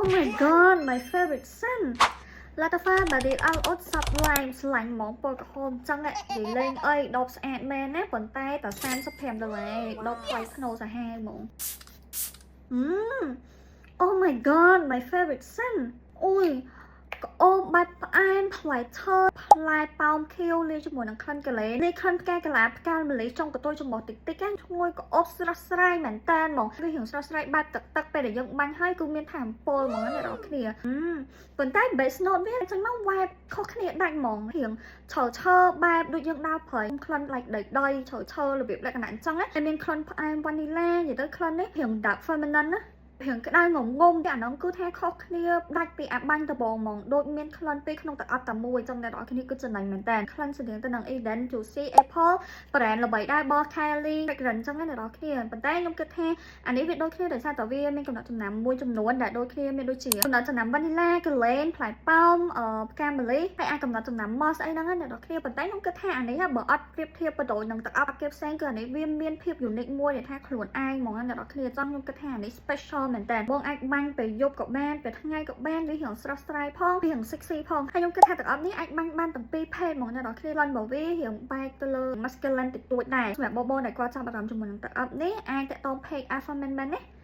Oh my God, my favorite scent, Lattafa Bade'e Al Oud Sublime ស្លាញ់ហ្មងពណ៌ក្រហមចឹងនិយាយលេងអីដបស្អាតមែនណាប៉ុន្តែតែ35ដុល្លារដបថ្លៃធ្នូសាហាវហ្មងអឺ Oh my God, my favorite scent. អូយក្អូបបែបផ្អែមផ្លែឈើផ្លែប៉ោមខៀវលាយជាមួយនឹងក្លិនកលេនេះក្លិនផ្កាកលាផ្កាម្លិះចុងកតុយច្រមុះតិចតិចណាឈ្ងុយក្អូបស្រស់ស្រាយមែនតានហ្មងវារៀងស្រស់ស្រាយបែបទឹកទឹកពេលដែលយើងបាញ់ហើយគឺមានថែមពលហ្មងណាអ្នកនរគ្នាប៉ុន្តែ base note វាចេញមកវ៉ែបខុសគ្នាដាច់ហ្មងរៀងឈើឈើបែបដូចយើងដើរព្រៃក្លិន like ដីដីឈើឈើរបៀបលក្ខណៈអញ្ចឹងណាហើយមានក្លិនផ្អែម vanilla និយាយទៅក្លិននេះរៀង dark feminine ណារៀងក្តៅងងំតែអានោះគឺថាខុសគ្នាដាច់ពីអាបាញ់ដបងហ្មងដូចមានក្លិនពីរក្នុងទឹកអប់តែមួយចឹងអ្នកនរគ្នាគឺចំណេញមែនតើក្លិនស្តៀងទៅនឹង Eden Juicy Apple brand ល្បីដែររបស់ Kylie fragrance ចឹងណាអ្នកនរគ្នាប៉ុន្តែខ្ញុំគិតថាអានេះវាដូចគ្នាដោយសារតែវាមានកំណត់ចំណាំមួយចំនួនដែលដូចគ្នាមានដូចជាកំណត់ចំណាំ vanilla កលែនផ្លែប៉ោមអឺផ្កាម្លិះហើយអាចកំណត់ចំណាំ moss អីហ្នឹងណាអ្នកនរគ្នាប៉ុន្តែខ្ញុំគិតថាអានេះបើអត់ប្រៀបធៀបបដូចនឹងទឹកអប់គេផ្សេងគឺអានេះវាមានភាព unique មួយដែលថាខ្លួនឯងហ្មងណាអ្នកនរគ្នាចង់ខ្ញុំគិតថាអានេះ special មែនតើបងអាចបាញ់ពេលយប់ក៏បានពេលថ្ងៃក៏បានវារៀងស្រស់ស្រាយផងវារៀង sexy ផងហើយខ្ញុំគិតថាទឹកអប់នេះអាចបាញ់បានទាំងពីរភេទហ្មងអ្នកនរគ្នាលន់របស់វារៀងបែកទៅលើ masculine តិចតួចដែរសម្រាប់បងៗដែលគាត់ចាប់អារម្មណ៍ជាមួយនឹងទឹកអប់នេះអាចតាក់ទង page Alpha Man បានណា។